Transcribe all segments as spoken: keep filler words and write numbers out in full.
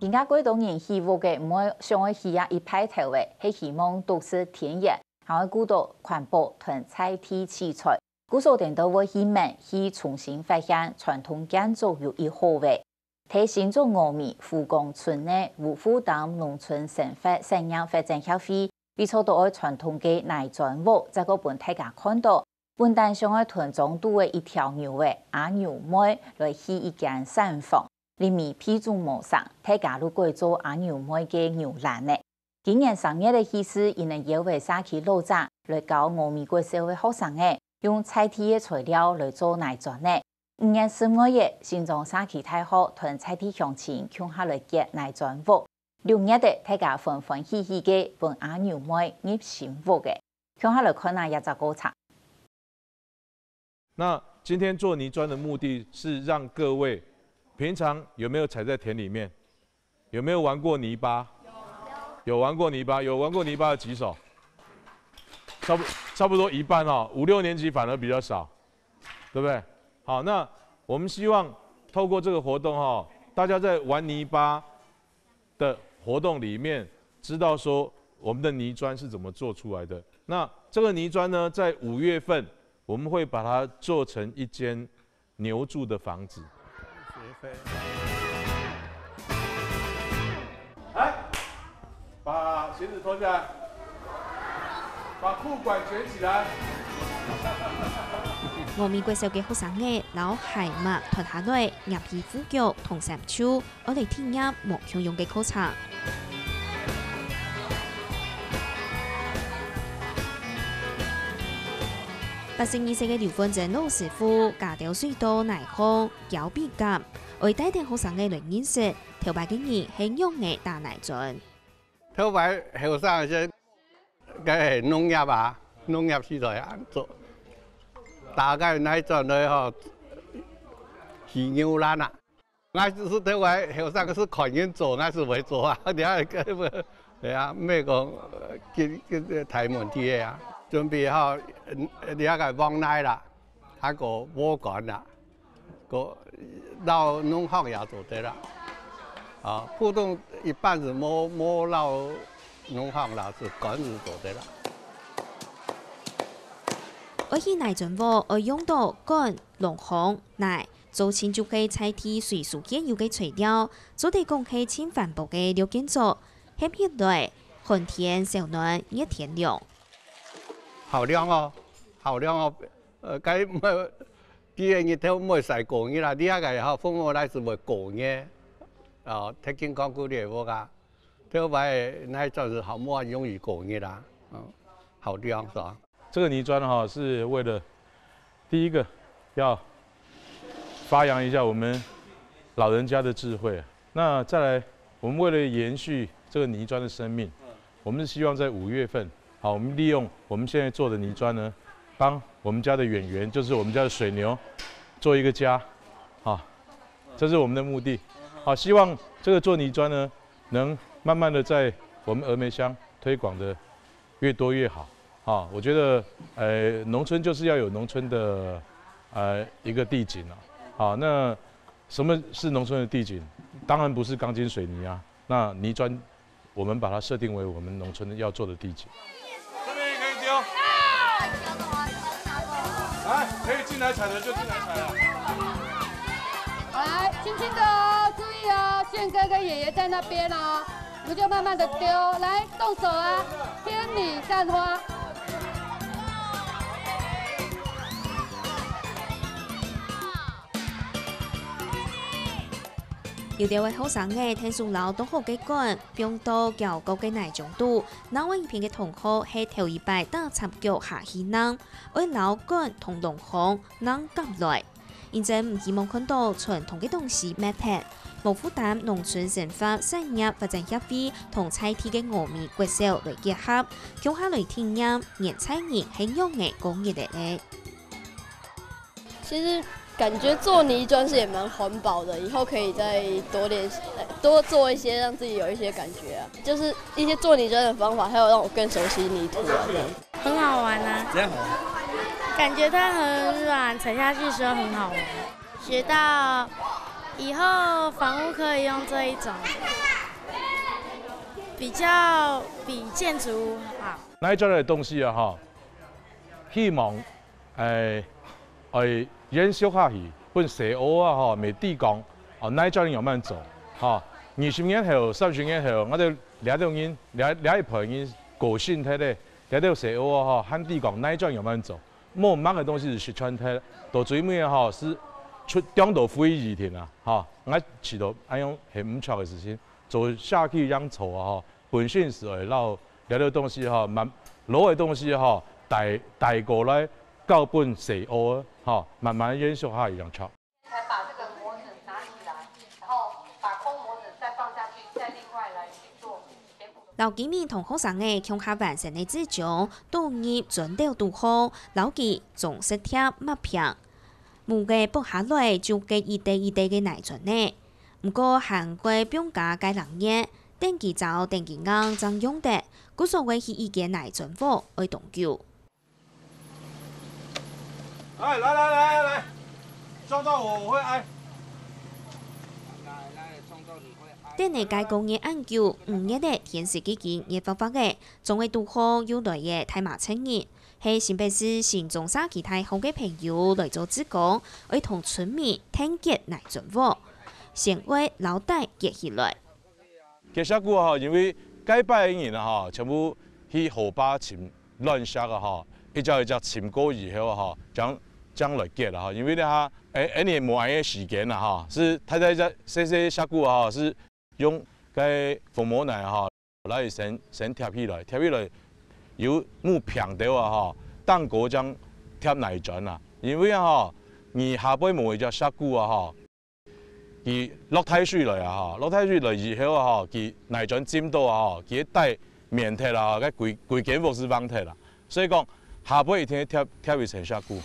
今下蓋多人起屋仔，毋會想愛起啊一派頭仔，係希望都市田園，還愛顧到環保同在地取材。故所顛倒會去問，去重新發現傳統建築有幾好仔。在新竹峨眉湖光村个無負擔農村生活產業發展協會，為著愛傳統个泥磚屋，再過分大家看到，本旦想愛同莊肚个一條牛仔阿牛妹來起一間產房， 裡面配種無成，大家就改做阿牛妹个牛欄仔。今年三月个時節，佢等邀會社區老者來教峨眉國小个學生仔，用在地个材料來做泥磚仔。五月十五日，新莊社區大學同在地鄉親共下來結泥磚屋。六月个，大家歡歡喜喜个分阿牛妹入新屋仔。共下來看啊這隻過程。 那今天做泥磚的目的是讓各位平常有沒有踩在田裡面？有沒有玩過泥巴？有玩过泥巴，有玩过泥巴的举手。差不差不多一半哦，五六年级反而比较少，对不对？好，那我们希望透过这个活动哈，大家在玩泥巴的活动里面，知道说我们的泥砖是怎么做出来的。那这个泥砖呢，在五月份我们会把它做成一间牛住的房子。来，把鞋子脱下来，把裤管卷起来。峨眉國小个學生仔摎鞋襪脫下來，捏起褲腳同衫袖， 愛來體驗無共樣个課程。八十二歲个劉煥珍老師傅加兜水到泥項，攪鼻甲，愛帶等學生仔來認識，頭擺个人係仰仔打泥磚。頭擺後生个時，該係農業啊，農業時代啊，做，打該泥磚來吼，起牛欄啊。 𠊎係頭擺後生係看人做，𠊎係會做啊，這个，係啊，毋係講，呃，个个大問題个啊。準備好，嗯，這个黃泥啦，還過禾稈啦，過摎農行也做得啦。啊，普通一般係無無摎農行啦，係稈係做得啦。愛起泥磚屋，愛用到稈、礱糠、泥， 做盡就係在地隨手見有个材料，做得講係盡環保个綠建築，翕起來，寒天燒暖，熱天涼。好涼哦，好涼哦，呃，該毋，既然日頭毋會曬過日啦，這个吼，風無來就會過日，哦，特別講古个屋啊，頭擺泥磚係好無容易過日啦，嗯，好涼是吧？ 这个泥砖哈，是为了第一个要发扬一下我们老人家的智慧。那再来，我们为了延续这个泥砖的生命，我们是希望在五月份，好，我们利用我们现在做的泥砖呢，帮我们家的演员，就是我们家的水牛，做一个家，好，这是我们的目的。好，希望这个做泥砖呢，能慢慢的在我们峨眉乡推广的越多越好。 啊，我觉得，呃，农村就是要有农村的，呃，一个地景啊。好，那什么是农村的地景？当然不是钢筋水泥啊。那泥砖，我们把它设定为我们农村要做的地景。这边也可以丢。来，可以进来踩的就进来踩了。来，轻轻的哦，注意哦，炫哥跟爷爷在那边哦。 我们就慢慢的丢，来动手啊！天女散花。有兜个學生仔𢯭手摎剁好个稈放到攪過个泥漿肚，另外一片个同學係頭一擺打赤腳下去㧯，愛摎稈同礱糠㧯合來。 因為毋希望看到傳統个東西滅忒，無負擔農村生活產業發展協會同在地个峨眉國小來結合，共下來體驗年輕人係仰仔過日仔个。其实感觉做泥砖是也蛮环保的，以后可以再多练习，多做一些，让自己有一些感觉啊。就是一些做泥砖的方法，还有让我更熟悉泥土啊这样。 很好玩啊，怎样好玩？感觉它很软，踩下去的时候很好玩。学到以后房屋可以用这一种。比較比建築好。泥磚个東西啊，吼，希望，誒，愛延續下去，分細孲啊，吼，乜知講，哦，泥磚仰般做，吼，二十年後、三十年後，𠊎兜這兜人，這這一輩人過身忒咧，這兜細孲啊，吼，還知講泥磚仰般做，無麼个東西係失傳忒，到最尾啊，吼，係出當多廢紙定啊，吼，𠊎試著恁樣係毋著个事情，做社區營造啊，吼。 本身係愛摎這兜東西吼，慢，老个東西吼，帶，帶過來，交分細孲，吼，慢慢延續下去正著。才把這個模子拿起來，然後把空模子再放下去，再另外來去做填補。摎居民同學生仔共下完成个紙張，倒入磚斗肚項，摎佢裝飾貼抹平。 模仔剝下來就結一垤一垤个泥磚呢。毋過還過放加个零件，等佢燥等佢硬正用得，故所會起一間泥磚屋愛當久。哎，來來來來來，創造我，我會挨。等个該工業恁久，五月个天時已經熱發發个，總會堵好又來个大麻節日。 係新北市新莊社區大學个朋友來做志工，愛同村民𢯭結泥磚屋，先愛摎底結起來。結石牯吼，因為該擺个人啊吼，全部去河壩尋亂石啊吼，一隻一隻尋過以後啊吼，正，正來結啊吼。因為這下，誒，恁樣無恁樣个時間啊吼，係大大隻細細石牯啊吼，係用該紅毛泥啊吼， 來先，先疊起來，疊起來有木平兜啊吼，頂高正疊泥磚啊。因為啊吼，你下背無一隻石牯啊吼，佢落大水來啊吼，落大水來以後啊吼，佢泥磚浸著啊吼，佢个底綿忒啊，該歸，歸間屋係橫忒啊。所以講，下背一定疊，疊一層石牯。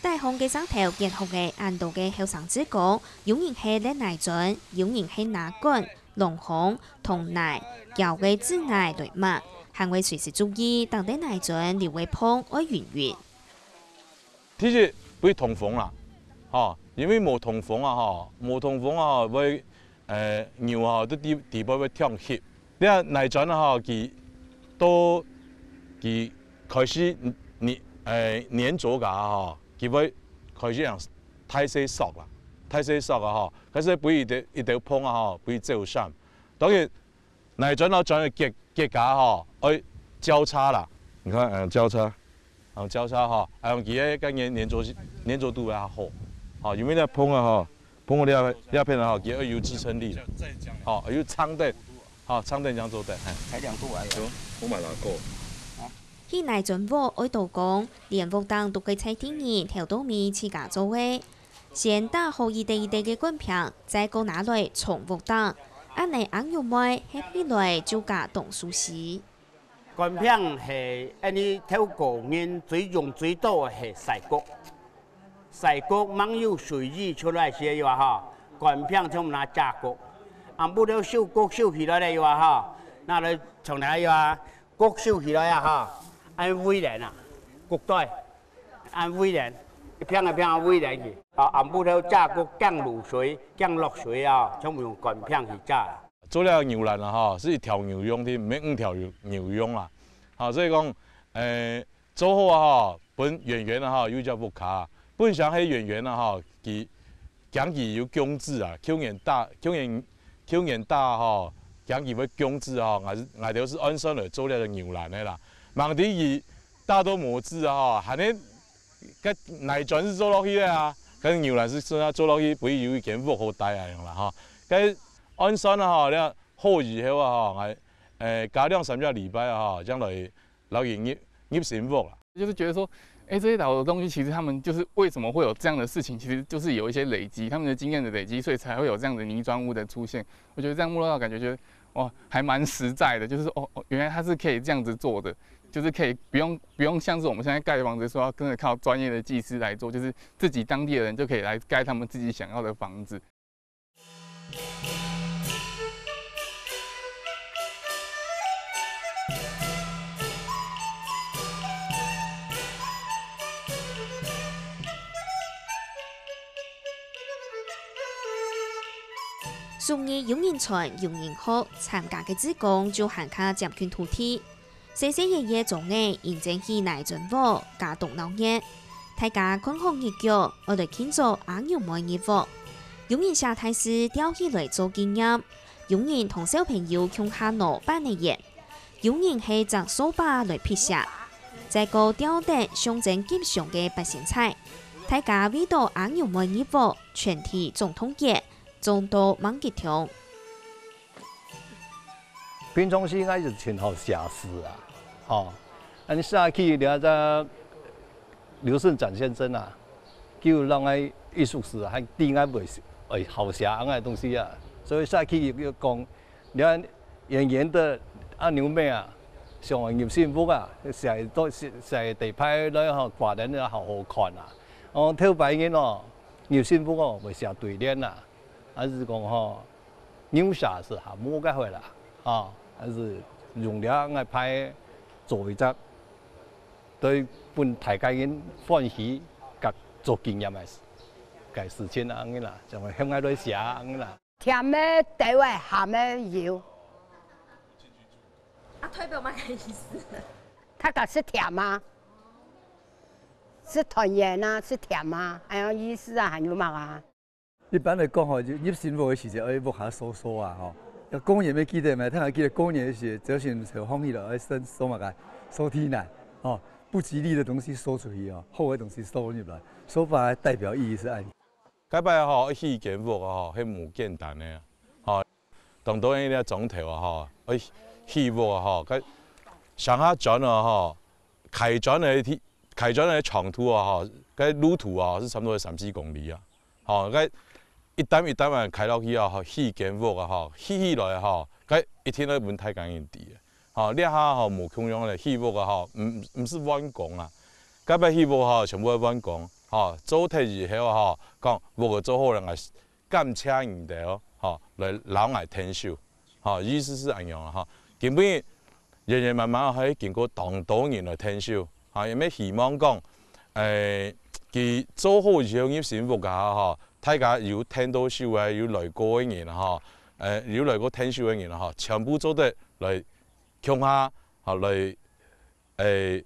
底項个石頭結好个恁多个後生志工，有人係摝泥磚，有人係拿管、榔笤、同泥、攪个紙泥來抹，還會隨時注意逐垤泥磚留个縫愛勻勻。第一，會通風啦，吼，因為無通風啊，吼，無通風啊，會 呃，牛吼，都底，底背會忒濕。這泥磚吼，佢到佢開始黏，呃，黏著个吼，佢會開始樣大細索啦，大細索啊吼，開始分一兜，一兜縫啊吼，分走閃。當然，泥磚摎磚个結，結合吼，愛交叉啦。你看，嗯，交叉。 啊，交叉吼，啊，用佢个黏，黏著，黏著度會較好。吼，因為這縫啊吼，縫个這，這片啊吼，佢愛有支撐力。吼，愛有撐得，吼，撐得正做得，嘿。才兩度而已。有，我買了夠。起泥磚屋愛多工，連屋頂都係在地人頭到尾自家做个。先打好一垤一垤个管坪，再過拿來重屋頂。恁呢，紅肉糜合起來就加當舒適。 管坪係恁呢透過人最用最多个係曬穀。曬穀吂有水分出來時个話吼，管坪全部拿遮穀。暗晡頭收穀收起來了以後吼，拿來從哪个話，穀收起來啊吼，恁圍等啊，穀堆，恁圍等，一坪一坪圍等去。啊，暗晡頭遮穀驚露水，驚落水啊，全部用管坪去遮。 做這牛欄啊吼，係一條牛用个，毋係五條牛，牛用啦。吼，所以講，誒，做好啊吼，分圓圓啊吼，有一隻屋下。本身係圓圓啊吼，佢，驚佢有弓子啊，舊年打，舊年，舊年打吼，驚佢會弓子吼，𠊎，𠊎兜係按算來做這个牛欄个啦。吂知佢打到無子啊吼，還係 該泥磚係做落去个啊，該牛欄係做，做落去，分佢有一間屋好戴恁樣啦吼。該按算啊吼，這好以後啊吼，𠊎，誒，加兩三隻禮拜啊吼，正來摎佢入，入新屋啦。就是覺得說，哎，這些老的東西，其實他們就是為什麼會有這樣的事情，其實就是有一些累積，他們的經驗的累積，所以才會有這樣的泥磚屋的出現。我覺得這樣摸到感覺，覺得哇，還蠻實在的，就是哦，哦，原來它是可以這樣子做的，就是可以不用，不用像是我們現在蓋房子說要真的靠專業的技師來做，就是自己當地的人就可以來蓋他們自己想要的房子。逐日有人傳，有人學，參加个志工就還較佔近土地。細細个庄仔認真起泥磚屋，加當鬧熱。大家看好日腳，愛來慶祝阿牛妹入屋。有人寫大字吊起來做紀念，有人同小朋友共下挼粄仔圓，有人係擛掃把來辟邪，再過吊等象徵吉祥个八仙彩。大家為著阿牛妹入屋，全體總團結， 做到吂激動。平常時𠊎就盡好寫字啊，吼，恁寫起了，這劉勝展先生啊，就讓𠊎藝術史還知𠊎會會好寫恁个東西啊，所以寫起又講，你看圓圓的阿牛妹啊，想愛入新屋啊，寫到寫寫地牌來吼，掛燈啊，好好看啊。哦，頭擺人哦，入新屋哦，會寫對聯啊。 還係講吼，牛寫字還無該回啦，吼，還係用了𠊎牌做一隻，對分大家人歡喜，佮做紀念个事，个事情啊，恁樣啦，就會向𠊎來寫恁樣啦。甜个都會，鹹个有。啊，代表麼个意思？大家食甜啊，食團圓啊，食甜啊，恁樣意思啊，還有麼个啊？ 一般來講吼，就入新屋个時節，愛屋下掃掃啊，吼。要過年，愛記得嘛，大家記得過年个時節，朝晨就䟘起來，愛先掃麼个？掃地泥，吼，不吉利的東西掃出去哦，好个東西掃入來。掃法个代表意義係恁樣。該擺吼，愛起間屋啊，吼，係無簡單个啊，吼。當多人个庄頭啊，吼，愛起屋啊，吼，該上下磚啊，吼，開磚个地，開磚个長度啊，吼，該路途啊，係差不多三四公里啊。 吼，該一擔一擔仔開落去啊，吼，起間屋啊，吼，起起來啊，吼，該一定愛分大家人知个。吼，這下吼無共樣咧，起屋啊，吼，毋毋係換工啊，該擺起屋吼，全部愛換工，吼，做忒以後啊，吼，講屋仔做好了，𠊎感謝你兜，吼，來摎𠊎𢯭手。 吼，意思係恁樣啊，吼。今晡日圓圓滿滿可以經過當多人來𢯭手，吼，也乜希望講，誒，佢做好以後入新屋下，吼，大家有𢯭到手个，有來過个人，吼，誒，有來過𢯭手个人，吼，全部做得來共下，吼，來 誒，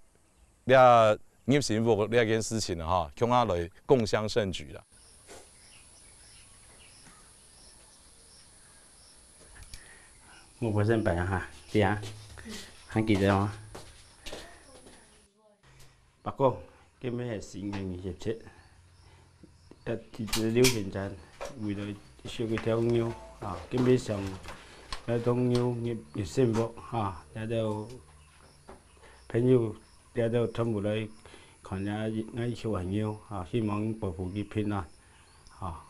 這入新屋這件事情啊，吼，共下來共襄盛舉啦。我本身擺啊哈，對啊，還記得哦。伯公，今日係新年二十七， 呃，其實劉先生為了燒一條牛，啊，今日想愛同牛入，入新屋，啊，這兜朋友，這兜全部來看這，𠊎小朋友，啊，希望保護佢平安，啊。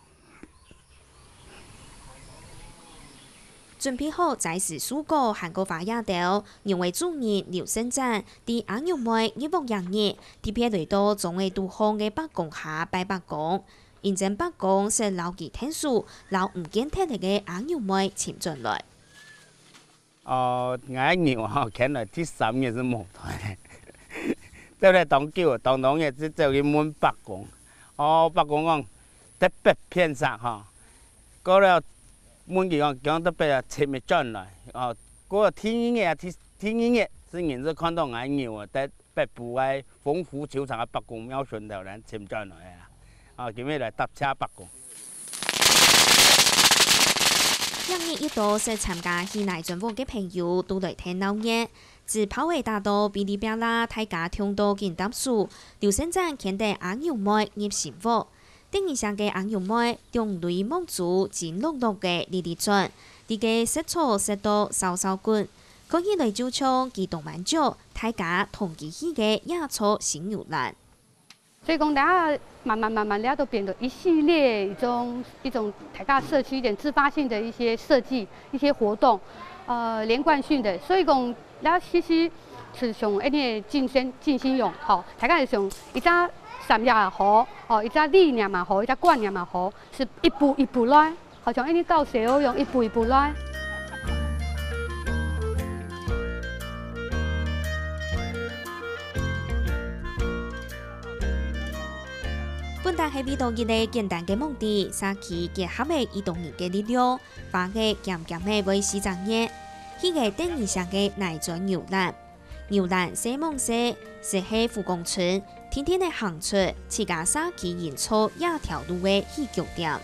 準備好齋食蔬果還過花野豆，牛仔主人劉勝展，在阿牛妹入屋這日，特別來到庄仔肚項个伯公下拜伯公。因為伯公識摎佢𢯭手，摎毋見忒个阿牛妹尋轉來。哦，𠊎牛吼，牽來第三日就無忒咧。走了當久，當當日就走去問伯公。哦，伯公講，特別騙煞吼， 過了問佢講，講特別啊，尋毋轉來。哦，過了第二日啊，第，第二日係人就看到𠊎牛啊，在北埔个豐福球場个伯公廟脣頭咧，尋轉來啊。哦，今日來答謝伯公。這日一到識參加起泥磚屋个朋友都來𢯭鬧熱，紙炮仔打到嗶哩啪啦，大家暢到緊搭手，劉勝展牽等阿牛妹入新屋。 得人惜个阿牛妹，兩蕊目珠金爍爍个利利轉，在該食草食到燒燒滾，看起來就像佢當滿足，大家同佢起个這座新牛欄。所以講，大家慢慢慢慢，大家都變得一系列一種，一種大家社區一點自發性的一些設計、一些活動，呃，連貫性的。所以講，大家其實是像恁呢盡心，盡心用，吼，大家係像一隻三葉也好，吼，一隻理念也好，一隻觀念也好，是一步一步來，好像恁呢教小朋友一步一步來。 本達係為著一個簡單个目的，社區結合了一兜人个力量，花仔漸漸仔會四隻月，起個得人惜个泥磚遊覽。遊覽細罔細，就係吳公春定定仔行出自家社區營造這條路个起腳點。